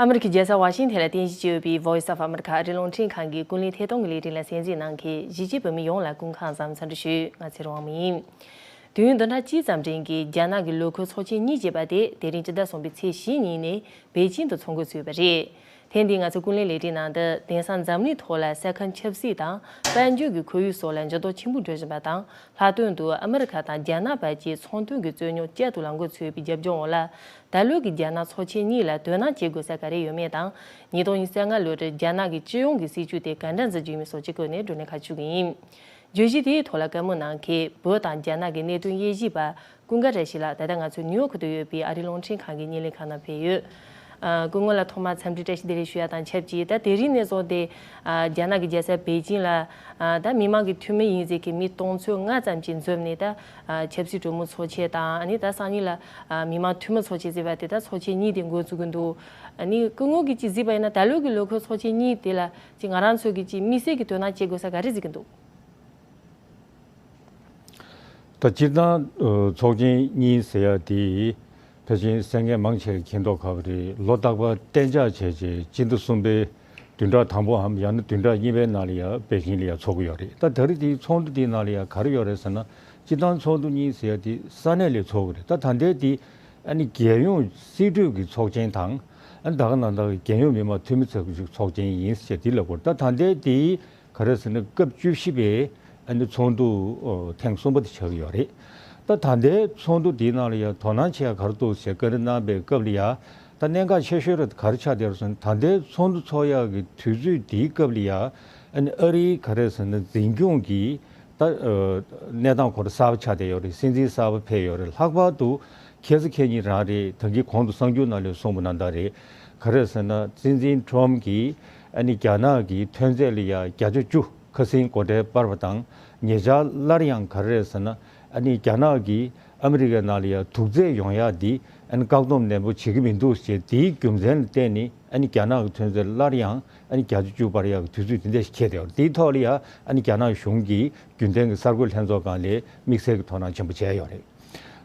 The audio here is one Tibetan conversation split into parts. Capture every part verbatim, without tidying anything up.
ཨ་མི་རི་ཀའི་རྒྱལ་ས་ཝ་ཤིང་ཐན་ལ་རྟེན་གཞི་བྱས་ཡོད་པའི་Voice of America ཨ་རིའི་རླུང་འཕྲིན་ཁང་གི་ཀུན་གླེང་ཐད་གཏོང་གི་ལས་རིམ་ལ་གསན་གཟིགས་གནང་མཁན་གཞིས་བྱེས་བོད་མི་ཡོངས་ལ་སྐུ་ཁམས་བཟང་འཚམས་འདྲི་ཞུ། ང་ཚེ་རིང་དབང་མོ་ཡིན། དུས་ཡུན་བདུན་ཕྲག་གཅིག་ཙམ་རིང་གི་རྒྱ་ནག་གི་ལོ་འཁོར་ཚོགས་ཆེན་གཉིས་ཅེས་པ་དེ་དེ་རིང་སྤྱི་ཟླ་གསུམ་པའི་ཚེས་བཞི་ཉིན་ནས་པེ་ཅིང་དུ་འཚོགས་འགོ་ཚུགས་པ་རེད། ཐེངས་འདིའི་ང་ཚོའི་ཀུན་གླེང་ལས་རིམ་ནང་དུ་དེང་སང་འཛམ་གླིང་ཐོག་ལ་ས་ཁམས་ཆབ་སྲིད་དང་དཔལ་འབྱོར་གྱི་ཁོར་ཡུག་སོགས་ལ་འགྱུར་ལྡོག་ཆེན་པོ་འགྲོ་བཞིན་པ་དང་། ལྷག་དོན་དུ་ཨ་མི་རི་ཀ་དང་རྒྱ་ནག་བར་གྱི་ཚོང་དོན་གྱི་རྩོད་རྙོག་བསྐྱར་དུ་ལངས་འགོ་ཚུགས་པའི་རྒྱབ་ལྗོངས་འོག་ལ། ད་ལོའི་གི་རྒྱ་ནག་ཚོགས་ཆེན་གཉིས་ལ་དོ་སྣང་བྱེད་དགོས་ས་ག་རེ་ཡོད་མེད་དང་། ཉིས་སྟོང་ཉི་ཤུ་རྩ་ལྔ་ལོར་རྒྱ་ནག་གི་སྤྱི་ཡོངས་ཀྱི་སྲིད་བྱུས་དེ་ག་འདྲ་འཛིན་རྒྱུ་ཡིན་མིན་སོགས་ཀྱི་སྐོར་ནས་བགྲོ་གླེང་ཁག་ཞུ་གི་ཡིན། བརྗོད་གཞི་དེའི་ཐོག་ལ་བཀའ་མོལ་གནང་མཁན་བོད་དང་རྒྱ་ནག་གི་གནད་དོན་དབྱེ་ཞིབ་པ་ཀུན་དགའ་བཀྲ་ཤིས་ལགས་ད་ལྟ་ང་ཚོའི་ནིའུ་ཡོག་ཏུ་ཡོད་པའི་ཨ་རིའི་རླུང་འཕྲིན་ཁང་གི་བརྙན་ལེན་ཁང་ནང་ཕེབས་ཡོད། ཨ། སྐུ་ངོ་ལ་ཐོག་མར་འཚམས་འདྲི་བཀྲ་ཤིས་བདེ་ལེགས་ཞུ་ཡ་དང་ཆབས་ཅིག་ད་དེ་རིང་ནས་བཟུང་སྟེ། ཨ། རྒྱ་ནག་གི་རྒྱལ་ས་པེ་ཅིང་ལ། ཨ། ད་མི་མང་གི་འཐུས་མི་ཡིན་ཟེར་མཁན་མི་སྟོང་ཚོ་ལྔ་ཙམ་ཅིག་འཛོམས་ནས་ད། ཨ། ཆབ་སྲིད་གྲོས་མོལ་ཚོགས་ཆེན་དང་ཨ་ནི་ད་སང་ཉིན་ལ། ཨ། མི་མང་འཐུས་མི་ཚོགས་ཆེན་ཟེར་བ་དེ་ད་ཚོགས་ཆེན་གཉིས་དེ་འགོ་བཙུགས་ཀྱི་འདུག་ཨ་ནི་སྐུ་ངོ་གིས་ཅིག་གཟིགས་པ་ཡིན་ན་ད་ལོའི་གི་ལོ་འཁོར་ཚོགས་ཆེན་གཉིས་དེ་ལ་ཅིག་ང་རང་ཚོ་གིས་ཅིག་དམིགས་བསལ་གྱི་དོ་སྣང་བྱེད་དགོས་ས་ག་རེ་གཟིགས་ཀྱི་འདུག་ད་སྤྱིར་བཏང་ཨ་ཚོགས་ཆེན་གཉིས་ཟེར་ཡ་དེ་ཕལ་ཆེར་གསན་མཁན་མང་ཆེ་བས་མཁྱེན་མདོག་ཁ་པོ་རེད། ལོ་རྟག་པར་གཏན་འཇགས་བྱས་རྗེས་སྤྱི་ཟླ་གསུམ་པའི་བདུན་ཕྲག་དང་པོའམ་ཡང་ན་བདུན་ཕྲག་གཉིས་པའི་ནང་ལ་ཡ་པེ་ཅིང་ལ་ཡ་ཚོགས་ཀྱི་ཡོད་རེད། ད་ད་རེས་དེའི་ཚོགས་འདུ་དེའི་ནང་ལ་ཡ་ག་རེ་ཡོད་རེད་ཟེར་ན། སྤྱིར་བཏང་ཚོགས་འདུ་གཉིས་ཟེར་ཡ་དེ་ས་གནས་ལ་ཚོགས་ཀྱི་རེད། ད་ད་ལྟའི་དེ་ཨ་ནི་རྒྱལ་ཡོངས་སྲིད་གྲོས་ཀྱི་ཚོགས་ཆེན་དང་། ཨ་ནི་ད་ག་ནང་བཞིན་རྒྱལ་ཡོངས་མི་མང་འཐུས་མི་ཚོགས་ཀྱི་ཚོགས་ཆེན་ཡིན་ཟེར་དེ་ལབ་དགོས་རེད། ད་ད་ལྟའི་དེའི་ག་རེ་ཟེར་ན་སྐབས་བཅུ་བཞི་པའི་ཨ་ནི་ཚོགས་འདུ་ཨོ་ཐེངས་གསུམ་པ་དེ་ཆགས་ཀྱི་ཡོད་རེད། ད་ད་ལྟའི་ཚོགས་འདུ་འདིའི་ནང་ལ་ཡང་དོ་སྣང་བྱེད་ཡག་ག་རེ་འདུག་ཟེར་བཀའ་འདྲི་གནང་པའི་སྐབས་ལ་ཡང་ད་གནད་འགག་ཆེ་ཤོས་རེ་ག་རེ་ཆགས་བསྡད་རེད་ཟེར་ན། ད་ལྟའི་ཚོགས་འདུ་ཚོགས་ཡག་གི་དུས་ཚོད་འདིའི་སྐབས་ལ་ཡང་ཨ་ནི་ཨ་རིའི་ག་རེ་ཟེར་ན་འཛིན་སྐྱོང་གི་ད་ཨ་གནས་སྟངས་ཁོ་རང་གསར་པ་ཆགས་བསྡད་ཡོད་རེད། སྲིད་འཛིན་གསར་པ་ཕེབས་ཡོད་རེད། ལྷག་པར་དུ་ཁྱེད་ཚོ་ཁྱེད་ཉིད་རང་རེད། ད་གིན་གོང་དུ་གསར་འགྱུར་ནང་ལ་གསུངས་པ་ནང་ལྟར་རེད། ག་རེ་ཟེར་ན་སྲིད་འཛིན་ཁྲོམ་གྱིས་ཨ་ནི་རྒྱ་ནག་གི་ཐོན་རྫས་ལ་ཡ་བརྒྱ་ཆ་བཅུ་ཁ་སང་སྒོ་ཁྲལ་སྤར་བ་དང་། ཉེ་ཆར་སླར་ཡང་ག་རེ་ཟེར་ན་ཨ་ནི་རྒྱ་ནག་གིས་ཨ་མི་རི་ཀའི་ནང་ལ་ཡ་དུག་རྫས་ཡོང་ཡག་འདི་ཨ་ནི་བཀག་སྡོམ་ནན་པོ་བྱེད་ཀྱི་མི་འདུག་ཅེས་དེའི་རྒྱུ་མཚན་ལ་བརྟེན་ནས་ཨ་ནི་རྒྱ་ནག་གི་ཐོན་རྫས་སླར་ཡང་ཨ་ནི་བརྒྱ་ཆ་བཅུ་སྤར་ཡག་གི་དུས་ཚོད་དེ་འདྲ་ཞིག་འཁེལ་བསྡད་ཡོད་རེད། དེའི་ཐོག་ལ་ཡ་ཨ་ནི་རྒྱ་ནག་གཞུང་གིས་རྒྱུན་ལྡན་གྱི་གསར་འགོད་ལྷན་ཚོགས་སྒང་ལ་དམིགས་བསལ་གྱི་དོ་སྣང་ཆེན་པོ་བྱས་ཡོད་རེད།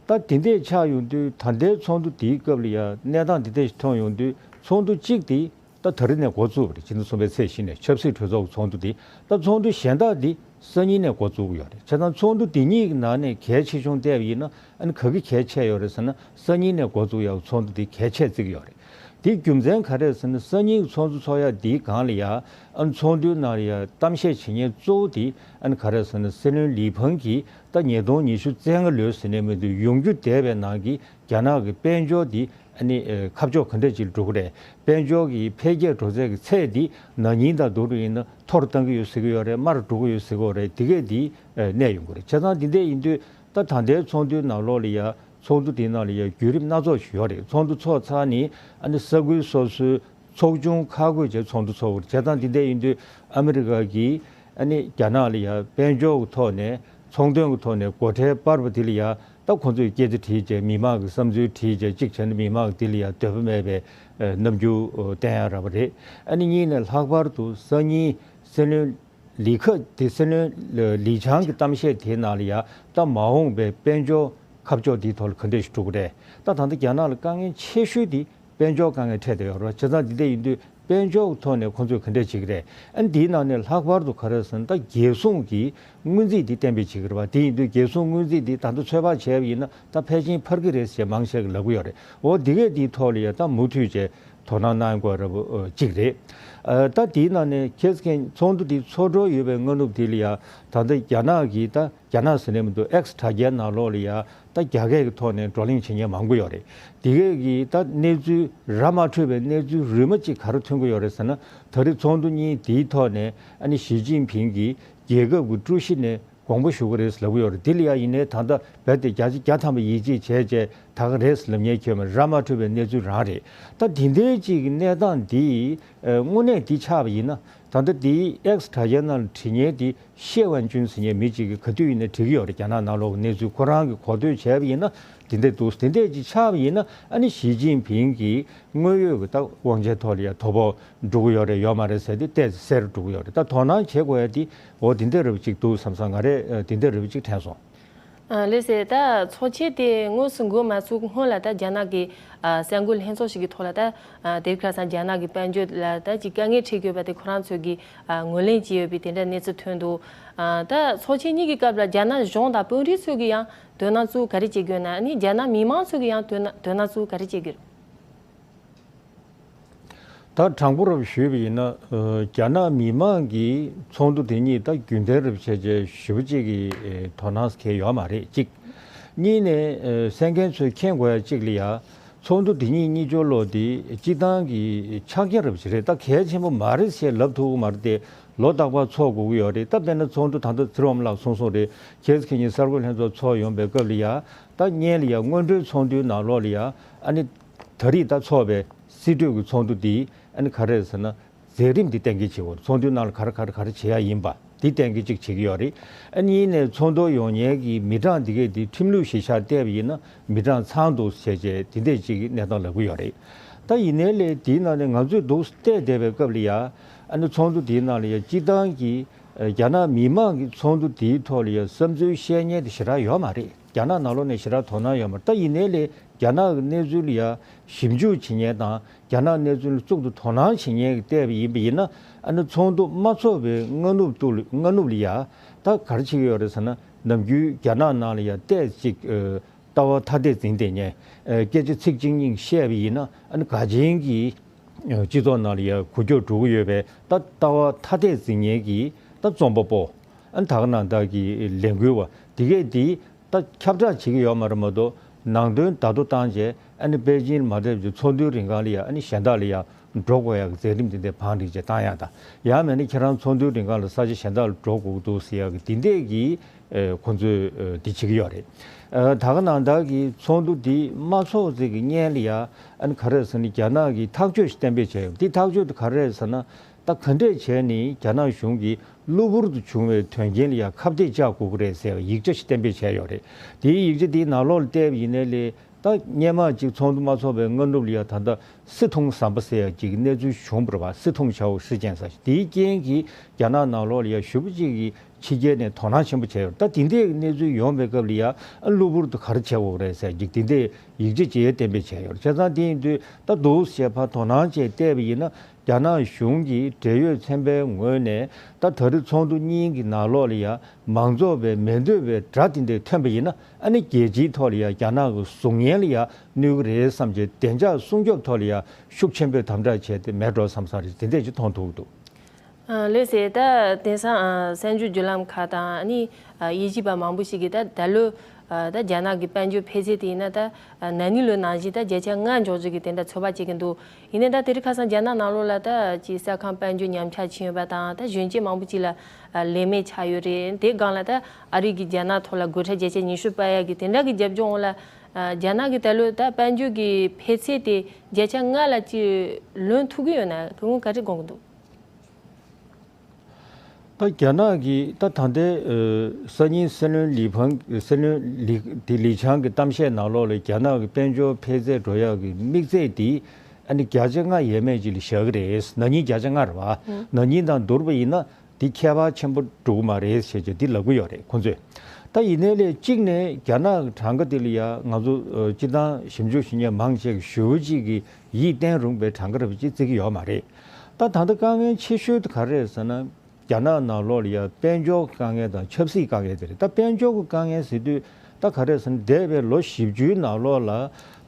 ད་དེ་འདྲས་ཆགས་ཡོང་དུས་ད་ལྟའི་ཚོགས་འདུ་དེའི་སྐབས་ལ་ཡང་གནས་སྟངས་འདི་འདྲས་ཤིག་མཐོང་ཡོང་དུས་ཚོགས་འདུ་གཅིག་དེ་ད་ད་རེས་ནས་འགོ་བཙུགས་པ་རེད། ཕྱི་ཟླ་གསུམ་པའི་ཚེས་བཞི་ནས་ཆབ་སྲིད་གྲོས་ཚོགས་ཀྱི་ཚོགས་འདུ་དེ། ད་ཚོགས་འདུ་གཞན་དག་འདི་སང་ཉིན་ནས་འགོ་བཙུགས་ཀྱི་ཡོད་རེད། བྱས་ཙང་ཚོགས་འདུ་འདི་གཉིས་ཀྱི་ནང་ནས་གལ་ཆེ་ཆུང་བལྟས་པ་ཡིན་ན་ཨ་ནི་ག་གི་གལ་ཆེ་ཡོད་རེད་ཟེར་ན་སང་ཉིན་ནས་འགོ་བཙུགས་ཡག་ཚོགས་འདུ་འདི་གལ་ཆེ་བརྩི་གི་ཡོད་རེད། དེའི་རྒྱུ་མཚན་ག་རེ་རེད་ཟེར་ན་སང་ཉིན་གྱི་ཚོགས་འདུ་ཚོགས་ཡག་འདིའི་སྒང་ལ་ཡ་ཨ་ནི་ཚོགས་འདུའི་ནང་ལ་ཡ་གཏམ་བཤད་བྱེད་མཁན་གཙོ་བོ་དེ་ཨ་ནི་ག་རེ་རེད་ཟེར་ན་སྲིད་བློན་ལི་ཕང་གིས་ད་ཉིས་སྟོང་ཉི་ཤུ་རྩ་ལྔ་ལོའི་ཟེར་ནས་མི་འདུག་ཡོང་རྒྱུ་བསྡད་པའི་ནང་གི་རྒྱ་ནག་གི་དཔལ་འབྱོར་འདི་ཨ་ནི་ཨ་ཁ་ཕྱོགས་ག་འདྲ་ཅིག་འགྲོ་གི་རེད། དཔལ་འབྱོར་གྱི་འཕེལ་རྒྱས་འགྲོ་ཚད་ཀྱི་ཚད་འདི་ན་ནིང་དང་བསྡུར་བ་ཡིན་ན་མཐོ་རུ་གཏང་གི་ཡོད་ཟེར་གི་ཡོད་རེད། དམའ་རུ་འགྲོ་གི་ཡོད་ཟེར་གི་ཡོད་རེད། དེ་གས་འདི་ཨ་གནས་ཡོང་གི་རེད། བྱས་ཙང་འདི་འདྲས་ཡིན་དུས་ད་ད་ལྟའི་ཚོགས་འདུའི་ནང་ལོགས་ལ་ཡ་ཚོགས་འདུ་དེའི་ནང་ལ་ཡ་བརྒྱུད་རིམ་སྣ་ཚོགས་ཤིག་ཡོད་རེད། ཚོགས་འདུ་ཚོགས་ཚར་ནས་ཨ་ནི་ས་ཁུལ་སོ་སོའི་ཚོགས་ཆུང་ཁག་བགོས་བྱས་ཚོགས་འདུ་ཚོགས་པ་རེད། བྱས་ཙང་འདི་འདྲས་ཡིན་དུས་ཨ་མི་རི་ཀ་གིས་ཨ་ནི་རྒྱ་ནག་ལ་ཡ་དཔལ་འབྱོར་གྱི་ཐོག་ནས་ཚོང་དོན་གྱི་ཐོག་ནས་སྒོ་ཁྲལ་སྤར་བ་དེ་ལ་ཡ་ད་ཁོང་ཚོས་སྐད་ཆ་དྲིས་བྱས་མི་མང་གི་བསམ་ཚུལ་དྲིས་བྱས་གཅིག་བྱས་ན་མི་མང་གི་དེ་ལ་ཡ་འདོད་པ་མེད་པའི་ཨ་རྣམ་འགྱུར་བསྟན་ཡ་ར་བ་རེད། ཨ་ནི་གཉིས་ནས་ལྷག་པར་དུ་སང་ཉིན་སྲིད་བློན་ལི་ཁ་དེ་སྲིད་བློན་ལི་ཆང་གི་གཏམ་བཤད་དེའི་ནང་ལ་ཡ་ད་མ་འོངས་པའི་དཔལ་འབྱོར་ཁ་ཕྱོགས་དེའི་ཐོག་ལ་ག་འདྲས་ཤིག་འགྲོ་གི་རེད། ད་ད་ལྟ་རྒྱ་ནག་ལ་དཀའ་ངལ་ཆེ་ཤོས་དེ་དཔལ་འབྱོར་དཀའ་ངལ་འཕྲད་བསྡད་ཡོད་རེད། བྱས་ཙང་འདི་འདྲ་ཡིན་དུས་དཔལ་འབྱོར་གྱི་ཐོག་ནས་ཁོང་ཚོས་ག་འདྲས་བྱེད་ཀྱི་རེད། ཨ་ནི་འདིའི་ནང་ནས་ལྷག་པར་དུ་ག་རེ་ཟེར་ན་ད་རྒྱལ་སྲུང་གི་སྔོན་རྩིས་འདི་གཏན་འབེབས་བྱེད་ཀྱི་རེད་པ། དེ་ཡིན་དུས་རྒྱལ་སྲུང་སྔོན་རྩིས་འདི་ད་ལྟ་ཚོད་དཔག་བྱས་པ་ཡིན་ན་ད་ཕལ་ཆེར་འཕར་གྱི་རེད་ཟེར་མང་ཆེ་གིས་ལབ་ཀྱི་ཡོད་རེད། འོ་འདི་གས་འདིའི་ཐོག་ལ་ཡ་ད་མུ་མཐུད་བྱས་དོ་སྣང་གནང་དགོས་རེད་པ་གཅིག་རེད། ཨ་ད་དེའི་ནང་ནས་ཁྱེད་ཚོ་ཚོགས་འདུ་འདི་ཚོགས་འགྲོ་ཡོད་པའི་སྔ་ནུབ་འདི་ལ་ཡ་ད་ལྟ་རྒྱ་ནག་གིས་ད་རྒྱ་ནག་ཟེར་ནས་མི་འདུག X་དྲ་རྒྱའི་ནང་ལོགས་ལ་ཡ་ད་རྒྱ་སྐད་ཀྱི་ཐོག་ནས་བགྲོ་གླེང་བྱེད་མཁན་མང་པོ་ཡོད་རེད། དེ་གས་ཀྱི་ད་གནས་ཚུལ་ར་མ་འཕྲོད་པའི་གནས་ཚུལ་རིལ་མ་གཅིག་ག་རེ་ཐོན་གྱི་ཡོད་རེད་ཟེར་ན། ད་རེས་ཚོགས་འདུ་གཉིས་དེའི་ཐོག་ནས་ཨ་ནི་ཞི་ཅིན་ཕིང་གིས་རྒྱལ་ཁབ་ཀྱི་ཀྲུའུ་ཞི་ནས་དགོངས་པ་ཞུ་གི་རེད་ལབ་ཀྱི་ཡོད་རེད། དེ་ལ་ཡ་ཡིན་ནའི་ད་ལྟ་རྦད་དེ་བརྒྱ་ཆ་བརྒྱ་ཐམ་པ་ཡིད་ཆེས་བྱས་བྱས་ད་ག་རེད་ལབ་མཁན་ཁྱོན་མེད་ར་མ་འཕྲོད་པའི་གནས་ཚུལ་རང་རེད། ད་དེ་འདྲའི་གཅིག་གི་གནས་སྟངས་འདི་དངོས་གནས་འདི་ཆགས་པ་ཡིན་ན་ད་ལྟ་དེའི་X་དྲ་རྒྱའི་ནང་ལ་བྲིས་མཁན་དེ་ཤེ་ཝན་ཅུན་ཟེར་མཁན་མི་གཅིག་གིས་ག་དུས་ཡིན་ནའི་བྲིས་ཀྱི་ཡོད་རེད། རྒྱ་ནག་ནང་ལོགས་ཀྱི་གནས་ཚུལ་ཁོ་རང་གིས་གོ་ཐོས་བྱས་པ་ཡིན་ན་དེ་འདྲ་འདུག་དེ་འདྲ་ཅིག་ཆགས་པ་ཡིན་ན་ཨ་ནི་ཞི་ཅིན་ཕིང་གིས་དངོས་ཡོད་ཀྱི་ད་དབང་ཆའི་ཐོག་ལ་ཡ་དོ་ཕོག་འགྲོ་གི་ཡོད་རེད་ཡོད་མ་རེད་ཟེར་དེ་ཏོག་ཙམ་གསལ་རུ་འགྲོ་གི་ཡོད་རེད། ད་དོ་སྣང་བྱེད་དགོས་ཡ་དེ་འོ་དེ་འདྲ་རེད་པ་ཅིག་འདུག་བསམ་སོང་། ང་རས་དེ་འདྲ་རེད་པ་ཅིག་དྲན་སོང་། ཨ་ལགས་སེ། ད་ཚོགས་ཆེན་དེ་དངོས་སུ་འགོ་མ་ཚུགས་སྔོན་ལ་ད་རྒྱ་ནག་གི་ཨ་གསར་འགོད་ལྷན་ཚོགས་ཤིག་གི་ཐོག་ལ་ད་ཨ་དེ་རིང་ཁ་སང་རྒྱ་ནག་གི་དཔལ་འབྱོར་ལ་ད་ཅིག་དཀའ་ངལ་འཕྲད་ཡོད་པ་དེ་ཁོ་རང་ཚོས་ཀྱི་ཨ་ངོས་ལེན་བྱས་ཡོད་པའི་དེ་འདྲ་གནས་ཚུལ་ཐོན་འདུག་ཨ་ད་ཚོགས་ཆེན་གཉིས་ཀྱི་སྐབས་ལ་རྒྱ་ནག་གཞུང་དང་དཔོན་རིགས་ཚོས་ཀྱིས་ཡང་དོ་སྣང་ཚུལ་ག་རེ་བྱེད་ཀྱི་ཡོད་ན། ཨ་ནི་རྒྱ་ནག་མི་མང་ཚོས་ཀྱིས་ཡང་དོ་སྣང་དོ་སྣང་ཚུལ་ག་རེ་བྱེད་ཀྱི་ཡོད། ད་དྲང་པོ་རུ་ཞུས་པ་ཡིན་ན། ཨ་རྒྱ་ནག་མི་མང་གིས་ཚོགས་འདུ་དེ་གཉིས་ད་རྒྱུན་ལྡན་རུ་བྱས་རྗེས་ཞེ་པོ་ཅིག་གི་ཨེ་དོ་སྣང་གང་ཡོད་མ་རེད། གཅིག་གཉིས་ནས་ཨེ་གསན་མཁན་ཚོས་མཁྱེན་དགོས་ཡ་གཅིག་ལ་ཡ། ཚོགས་འདུ་དེ་གཉིས་གཉིས་སྦྱོར་ལོ་དེ་སྤྱི་བཏང་གི་ཆ་རྐྱེན་རུ་ཅིག་རེད། ད་གལ་ཆེན་པོ་མ་རེད་ཞེས་ལབ་ཐུབ་ཀྱི་མ་རེད་དེ། ལོ་རྟག་པར་ཚོགས་དགོས་ཀྱི་ཡོད་རེད། ད་དཔེར་ན་ཚོགས་འདུ་ད་ལྟ་ཚེ་རིང་དབང་མོ་ལགས་གསུངས་སོང་རེད། ཁྱེད་ཚོ་ཁྱེད་གཉིས་གསར་འགོད་ལྷན་ཚོགས་ཚོགས་ཡོང་པའི་སྐབས་ལ་ཡ། ད་སྔོན་ལ་ཡ་སྔོན་འགྲོའི་ཚོགས་འདུའི་ནང་ལོགས་ལ་ཡ། ཨ་ནི་ད་རེས་ད་ཚོགས་པའི་སྲིད་གྲོས་ཀྱི་ཚོགས་འདུ་འདི་ཨ་ནི་ག་རེ་རེད་ཟེར་ན། མཛད་རིམ་འདི་གཏན་འཁེལ་བྱེད་དགོས། ཚོགས་འདུའི་ནང་ལ་ག་རེ་ག་རེ་ག་རེ་བྱེད་ཡ་ཡིན་པ་འདི་གཏན་འཁེལ་ཅིག་བྱེད་ཀྱི་ཡོད་རེད། ཨ་ནི་ཡིན་ནའི་ཚོགས་འདུར་ཡོང་མཁན་གྱི་མི་གྲངས་འདི་གས་འདི་ཁྲིམས་ལུགས་གཞིར་བཞག་བལྟས་པ་ཡིན་ན་མི་གྲངས་ཚང་འདུག་བྱས་རྗེས་འདི་འདྲས་ཅིག་གི་གནས་སྟངས་ལབ་ཀྱི་ཡོད་རེད། ད་ཡིན་ནའི་ལས་འདིའི་ནང་ནས་ང་ཚོས་འདུག་བལྟས་བསྡད་པའི་སྐབས་ལ་ཡ། ཨ་ནི་ཚོགས་འདུ་འདིའི་ནང་ལ་ཡ་སྤྱི་བཏང་གི་ཨ་རྒྱ་ནག་མི་མང་གི་ཚོགས་འདུ་འདིའི་ཐོག་ལ་ཡ་བསམ་ཚུལ་བཤད་མཁན་དེ་ཞེ་དྲག་ཡོད་མ་རེད། རྒྱ་ནག་ནང་ལོགས་ནས་ཞེ་དྲག་དོ་སྣང་ཡོད་མ་རེད། ད་ཡིན་ནའི་ལས་རྒྱ་ནག་གི་གནས་ཚུལ་ལ་ཡ་ཞིབ་འཇུག་བྱེད་མཁན་དང་། རྒྱ་ནག་གནས་ཚུལ་ལ་གཙུག་ཏུ་དོ་སྣང་བྱེད་མཁན་གྱིས་བལྟས་པ་ཡིན་པ་ཡིན་ན། ཨ་ནི་ཚོགས་འདུ་མ་ཚོགས་པའི་སྔ་ནུབ་ཏུ་སྔ་ནུབ་ལ་ཡ། ད་ག་རེ་བྱེད་ཀྱི་ཡོད་རེད་ཟེར་ན། ནམ་རྒྱུན་རྒྱ་ནག་ནང་ལ་ཡ་ཏོག་ཙམ་ཅིག་ཨ་ལྟ་བ་ཐ་དད་འཛིན་བསྡད་མཁན། ཨ་སྐད་ཆ་ཚིག་གཅིག་གཉིས་བཤད་པ་ཡིན་ན་ཨ་ནི་དགའ་ཆེན་གྱི་ཨ་སྤྱི་ཚོགས་ནང་ལ་ཡ་འགུལ་སྐྱོད་འགྲོ་གི་ཡོད་པའི་ད་ལྟ་བ་ཐ་དད་འཛིན་མཁན་གྱི་ད་རྩོམ་པ་པོ། ཨ་ནི་ད་ག་ནང་བཞིན་གྱི་ལས་འགུལ་བ་དེ་གས་དེ། ད་ཁྱབ་བསྒྲགས་བྱེད་ཀྱི་ཡོད་མ་རེད་མ་གཏོགས། ནང་དོན་བརྡ་ཐོ་བཏང་རྗེས་ཨ་ནི་པེ་ཅིན་མ་སླེབས་ཀྱི་ཚོགས་འདུའི་རིང་གང་ལ་ཡ་ཨ་ནི་གཞན་དག་ལ་ཡ་འགྲོ་དགོས་ཡག་གི་མཛད་རིམ་དེ་འདྲ་བང་སྒྲིག་བྱས་བཏང་ཡག་དང་། ཡང་མིན་ན་ཁྱེད་རང་ཚོགས་འདུའི་རིང་གང་ལ་ས་ཆ་གཞན་དག་ལ་འགྲོ་དགོས་ཀྱི་འདུག་ཟེར་ཡག་གི་དེ་འདྲས་ཀྱི་ཨེ་ཁོང་ཚོས་ཨེ་འདི་བྱེད་ཀྱི་ཡོད་རེད། ཨེ་ད་ག་ནང་བཞིན་གྱི་ཚོགས་འདུ་འདི་མ་ཚོགས་ཚེ་གི་སྔོན་ལ་ཡ་ཨ་ནི་ག་རེ་ཟེར་ན་རྒྱ་ནག་གིས་ཐག་གཅོད་ཞིག་གཏན་འབེབས་བྱས་ཡོད། འདི་ཐག་གཅོད་དེ་ག་རེ་རེད་ཟེར་ན། ད་ག་འདྲས་བྱས་ནས་རྒྱ་ནག་གཞུང་གིས་གློ་བུར་དུ་བྱུང་བའི་དོན་རྐྱེན་ལ་ཡང་ཁ་གཏད་གཅོག་དགོས་ཀྱི་རེད་ཟེར་བའི་ཡིག་ཆ་ཞིག་གཏན་འབེབས་བྱས་ཡོད་རེད། དེའི་ཡིག་ཆ་དེའི་ནང་ལོགས་ལ་བལྟས་པ་ཡིན་ནའི་ལས། ད་སྔོན་མ་གཅིག་ཚོགས་འདུ་མ་ཚོགས་པའི་སྔ་ནུབ་ལ་ཡང་ད་ལྟ་སི་ཐུང་ཟམ་པ་ཟེར་ཡག་ཅིག་གི་གནས་ཚུལ་བྱུང་བ་རེད་པ། སི་ཐུང་ཆའོ་ཧྲི་ཅན་ཟེར་ཞིག་དེའི་རྐྱེན་གྱིས་རྒྱ་ནག་ནང་ལོགས་ལ་ཡང་ཞེ་པོ་ཅིག་གིས་ཕྱི་རྒྱལ་ནས་དོ་སྣང་ཆེན་པོ་བྱས་ཡོད་རེད། ད་དེ་འདྲའི་གནས་ཚུལ་ཡོང་བའི་སྐབས་ལ་ཡང་གློ་བུར་དུ་ག་རེ་བྱེད་དགོས་རེད་ཟེར་ཅིག་དེ་འདྲའི་ཡིག་ཆ་ཅིག་གཏན་འབེབས་བྱས་ཡོད་རེད། བྱས་ཙང་དེ་ཡིན་དུས་ད་འདུག་ཟེར་ཕར་དོ་སྣང་བྱས་བལྟས་པ་ཡིན་ན། རྒྱ་ནག་གཞུང་གིས་འབྲེལ་ཡོད་ཚན་པའི་ངོས་ནས་ད་ད་རེས་ཚོགས་འདུ་གཉིས་ཀྱི་ནང་ལོགས་ལ་ཡ་མང་ཚོགས་པའི་མི་འདོད་པའི་སྒྲ་དེ་འདྲ་ཐོན་པ་ཡིན་ན་ཨ་ནི་རྒྱལ་སྤྱིའི་ཐོག་ལ་ཡ་རྒྱ་ནག་གི་གཟུགས་བརྙན་ལ་ཡ་གནོད་ཀྱི་རེད་བསམ་བྱས་བདེ་འཇགས་སྲུང་སྐྱོབ་ཐོག་ལ་ཡ་ཤུགས་ཆེན་པོས་དམ་དྲག་བྱས་ཏེ་མེད་འགྲོ་བསམ་ས་རེད། དེ་འདྲས་ཅིག་མཐོང་ཐུབ་ཀྱི་འདུག་ཨ་ལགས་སེ། ད་དེང་སང་ཨ་གསར་འགྱུར་བརྒྱུད་ལམ་ཁག་དང་ཨ་ནི་ཨ་དབྱེ་ཞིབ་པ་མང་པོ་ཞིག་གིས་ད་ད་ལོ་ཨ་ད་རྒྱ་ནག་གི་དཔལ་འབྱོར་འཕེལ་ཚད་དེ་ཡིན་ན་ད་ཨ་ན་ནིང་ལོའི་ནང་བཞིན་ད་བརྒྱ་ཆ་ལྔ་འཇོག་རྒྱུ་གི་དེ་འདྲ་ཚོད་དཔག་བྱེད་ཀྱི་འདུག་ཡིན་ནའི་ད་དེ་རིང་ཁ་སང་རྒྱ་ནག་ནང་ལོགས་ལ་ད་ཅིག་ས་ཁང་དཔལ་འབྱོར་ཉམས་ཆག་ཕྱིན་ཡོད་པ་དང་། ད་གཞོན་སྐྱེས་མང་པོ་ཅིག་ལ་ཨ་ལས་མེད་ཆགས་ཡོད་རེད། དེ་སྒང་ལ་ད་ཨ་རི་གིས་རྒྱ་ནག་ཐོག་ལ་སྒོ་ཁྲལ་བརྒྱ་ཆ་ཉི་ཤུ་སྤར་ཡག་གི་དེ་འདྲ་གི་རྒྱབ་ལྗོངས་འོག་ལ་ཨ་རྒྱ་ནག་གི་ད་ལོའི་ད་དཔལ་འབྱོར་གྱི་འཕེལ་ཚད་དེ་བརྒྱ་ཆ་ལྔ་ལ་ཅིག་ལོན་ཐུབ་ཀྱི་ཡོད་ན་ཁོང་གིས་ག་རེ་དགོངས་ཀྱི་འདུག་ད་རྒྱ་ནག་གིས་ད་ད་ལྟའི་ཨ་སང་ཉིན་སྲིད་བློན་ལི་ཕང་སྲིད་བློན་ལི་དེ་ལི་ཆང་གི་གཏམ་བཤད་ནང་ལོགས་ལ་རྒྱ་ནག་གི་དཔལ་འབྱོར་འཕེལ་ཚད་འགྲོ་ཡག་གི་དམིགས་ཚད་དེ་ཨ་ནི་བརྒྱ་ཆ་ལྔ་ཡས་མས་ཅིག་ལ་བཞག་གི་རེད། ན་ནིང་བརྒྱ་ཆ་ལྔ་རེད་པ། ན་ནིང་དང་བསྡུར་བ་ཡིན་ན་དེ་ཁྱད་པར་ཆེན་པོ་འགྲོ་གི་མ་རེད་ཞེས་བྱས་དེ་ལབ་ཀྱི་ཡོད་རེད་ཁོང་ཚོས། ད་ཡིན་ནའི་ལས་གཅིག་ནས་རྒྱ་ནག་གི་གྲངས་ཀ་དེ་ལ་ཡ་ང་ཚོ་ཨ་སྤྱིར་བཏང་ཞིབ་འཇུག་ཞུ་མཁན་མང་ཆེ་གིས་ཞེ་པོ་ཅིག་གི་ཡིད་བརྟན་རུང་བའི་གྲངས་ཀ་རེད་པ་ཅིག་བརྩི་གི་ཡོད་མ་རེད། ད་ད་ལྟ་དཀའ་ངལ་ཆེ་ཤོས་དེ་ག་རེ་རེད་ཟེར་ན། རྒྱ་ནག་ནང་ལོགས་ལ་ཡ་དཔལ་འབྱོར་གྱི་དཀའ་ངལ་དང་ཆབ་སྲིད་དཀའ་ངལ་དེ་རེད། ད་དཔལ་འབྱོར་གྱི་དཀའ་ངལ་ཟེར་དུས་ད་ག་རེ་ཟེར་ན། འདས་པའི་ལོ་བཞི་བཅུའི་ནང་ལོགས་ལ་